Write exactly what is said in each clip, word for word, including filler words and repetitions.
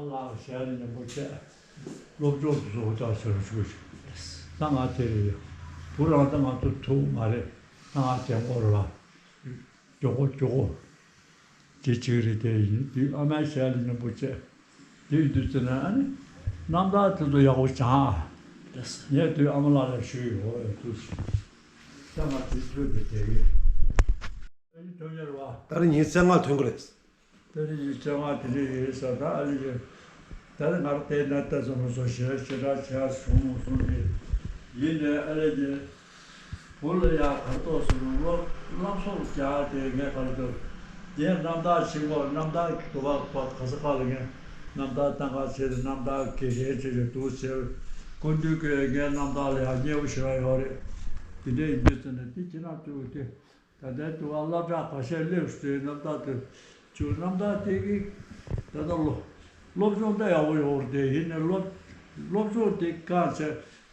ལགས་ཞལ་སྙན་པོ་བྱས། སློབ་སྦྱོང་དུ་བཟོ་ལྟ་ཟེར་ཞུ་ཞུ། ད་ང་དེ་རེད། བུ་རང་ད་ང་ཚོ་ཐུག་མ་རེད། ད་ང་དེ་འགོར་བ། མགྱོགས་པོ་མགྱོགས་པོ། དེ་གཅིག་རེད། དེ་ཡིན་དུས་ཨ་མའི་ཞལ་སྙན་པོ་བྱས། དེ་ཡིན་དུས་ཙི་ན་ཨ་ནི། རྣམ་ཐར་དེ་ཚོ་ཡག་པོ་སྦྱང་ཨ། ངས་དུས་ཨ་མ་ལགས་ལ་ཞུས་ཡོད་ཡོད་དུས། ད་ང་དེ་ཐོས་དེ་དེ་ཡིན། ཨ་ནི་ཐོན་ཡོད་རེད་བ། ད་རེས་ཉིན་བཅོ་ལྔ་ཐོན་གི་རེད། ད་རེས་ཉིན་བཅོ་ལྔ་དེ་འདྲ་ཡོད་ས། ད་ཨ་ལེ་ཡོད། ད་རེས་ང་རང་དེ་ན་ལྟ་ཙམ་མ་སོང་ཞེ་དྲག་ཞེ་དྲག་བྱས་བྱུང་མ་སོང་གི། ཡིན་ནའི་ཨ་ལེ་ཡོད། བུ་ལ་ཡ་གར་ཐོག་སོང་ལོ། བླ་སྲོག་རྒྱག་དེ་ངས་གར་ཐོག་དེ་རྣམ་ཐར་ཕྱིན་གོ། རྣམ་ཐར་གྱི་དུ་བ་བ་ག་ས་ག་ལ་ངས་རྣམ་ཐར་བཏང་ག་བྱས་ཏེ་རྣམ་ཐར་དགེ་རྒན་བྱས་ཏེ་འདུག་ཟེར། སྐུ་མདུན་གྱིས་ངའི་རྣམ་ཐར་ལ་ཡ་མཉེས་པོ་ཞེ་དྲག་ཡོད་རེད། དེ་འདྲ་ཡིན་དུས་ཙམ་ནས་དེ་ཁྱེད་རང་ཚོས་དེ། ད་ལྟའི་དུ་བ་སློབ་གྲྭ་ཁ་ཤས་སླེབས་སུ་རྣམ་ཐར་དེ་བྱུང་། རྣམ་ཐར་དེ་གི་ད་ལྟ་སློབ་སློབ་སྦྱོང་ད་ཡག་པོ་ཡོད་རེད་དེ། ཡིན་ནའི་སློབ་སློབ་སྦྱོང་དེ་གང་བྱས་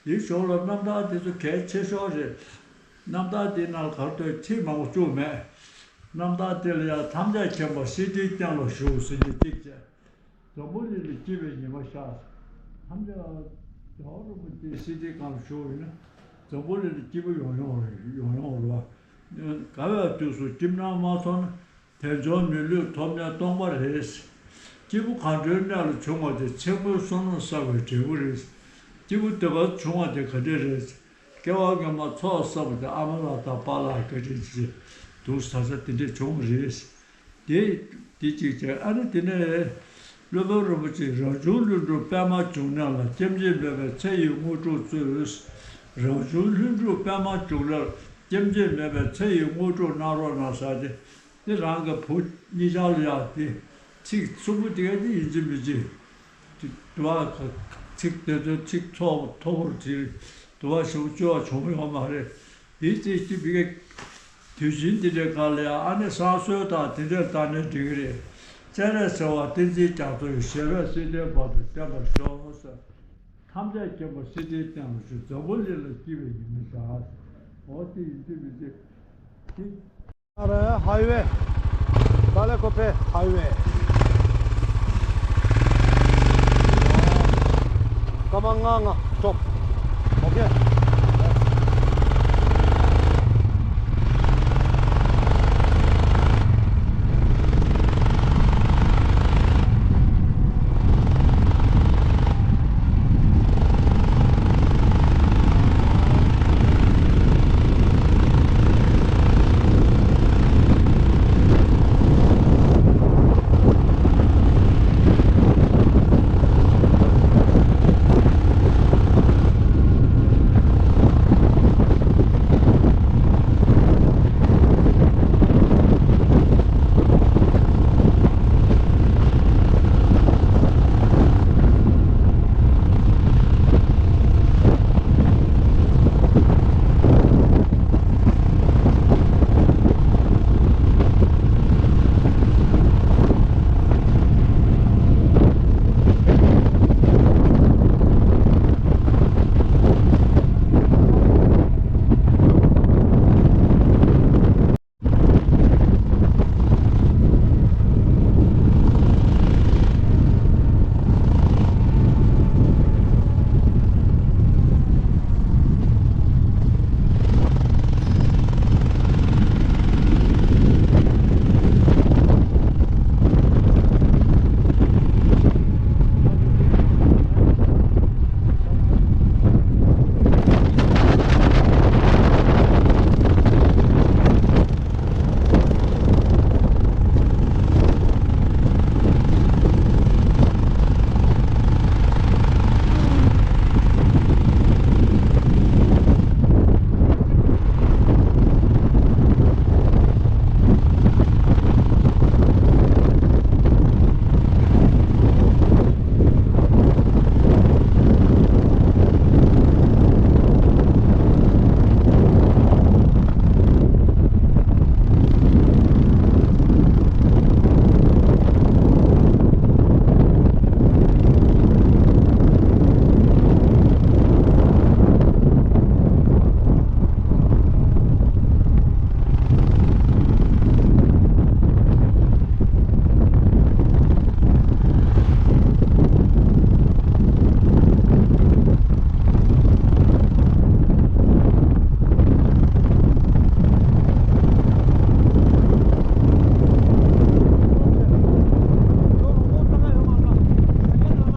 ཡིན་ཞོར་ལ་རྣམ་ཐར་དེ་ཚོ་གལ་ཆེ་ཤོས་རེད། རྣམ་ཐར་དེ་ནང་གར་ཐོག་ཚིག་མང་པོ་བཅུག་མེད། རྣམ་ཐར་དེ་ལ་ཡང་ཐམས་ཅད་མཁྱེན་པ་སྲིད་མཐའི་སྟེང་ལ་བཞུགས་ཟེར་རྒྱུ་གཅིག་བྱས། འཛམ་བུ་གླིང་ལ་སྐྱིད་པའི་ཉི་མ་ཤར། ཐམས་ཅད་རྒྱལ་བ་རིན་པོ་ཆེའི་སྲིད་མཐའི་སྒང་ལ་བཞུགས་ཡིན་ན། འཛམ་བུ་གླིང་ལ་སྐྱིད་པོ་ཡོང་ཡོང་ཡོང་ཡོང་རེད་བ། དགའ་བའི་དུས་སུ་སྐྱིད་སྣང་མ་ཚོར་ན། དལ་འབྱོར་མི་ལུས་ཐོབ་ནས་སྟོང་པ་རེད། སྐྱིད་པོ་གང་དྲོའི་གནས་ལ་བྱུང་བ་དེ། མཚན་མོའི་བསོད་ནམས་བསགས་པའི་འབྲས་བུ་རེད། སྐྱིད་པོ་དེ་ག་བྱུང་བ་དེ་ག་འདྲ་རེད། སྐྱེ་བ་སྔོན་མ་ཚོགས་བསགས་པ་དེ། ཨ་མ་ལགས་དང་པཱ་ལགས་བཀའ་དྲིན་ཆེ། འདུག་ས་ས་དེ་འདྲས་བྱུང་བ་རེད། དེ་དེ་གཅིག་བྱས། ཨ་ནི་དེ་ནས་སློབ་དཔོན་རིན་པོ་ཆེས་རང་བྱུང་ལྷུན་གྲུབ་པདྨ་འབྱུང་གནས་ལ། སྐྱེ་འཆི་མེད་པའི་ཚེ་ཡི་དངོས་གྲུབ་སྩོལ། རང་བྱུང་ལྷུན་གྲུབ་པདྨ་འབྱུང་གནས་ལ། སྐྱེ་འཆི་མེད་པའི་ཚེ་ཡི་དངོས་གྲུབ་གནང་རོགས་གནང་ཟེར་ཏེ། དེ་རང་གི་བུ་གཉིས་ཆར་ལ་ཡ་དེ་ཚིག་གསུམ་པོ་དེ་ག་དེ་ཡིན་གཅིག་མིན་གཅིག་དུ་བ་ཚིག་དེ་ཚོའི་ཚིག་མཐོ་མཐོ་པོར་བྲིས། དུ་བ་ཞེ་པོ་བཅོ་བ་བྱུང་ཡོད་མ་རེད། དེའི་ཚེ་སྐྱིད་པའི་དུས་ཆེན་འདི་འདྲའི་སྒང་ལ་ཡང་ཨ་ནི་བསང་གསོལ་དང་དེ་འདྲས་བཏང་ནས་འགྲིག་གི་རེད། སྤྱན་རས་གཟིགས་དབང་བསྟན་འཛིན་རྒྱ་མཚོ་ཡི་ཞབས་པད་སྲིད་མཐའི་བར་དུ་བརྟན་པར་ཤོག་ཟེར། ཐམས་ཅད་མཁྱེན་པ་སྲིད་མཐའི་སྟེང་ལ་བཞུགས། འཛམ་བུ་གླིང་ལ་སྐྱིད་པའི་ཉི་མ་ཤར། འོ་དེ་ཡིན་གཅིག་མིན་གཅིག་དེ། अरे हाईवे, बालाकोपे हाईवे। कमंगांगा स्टॉप। ओके।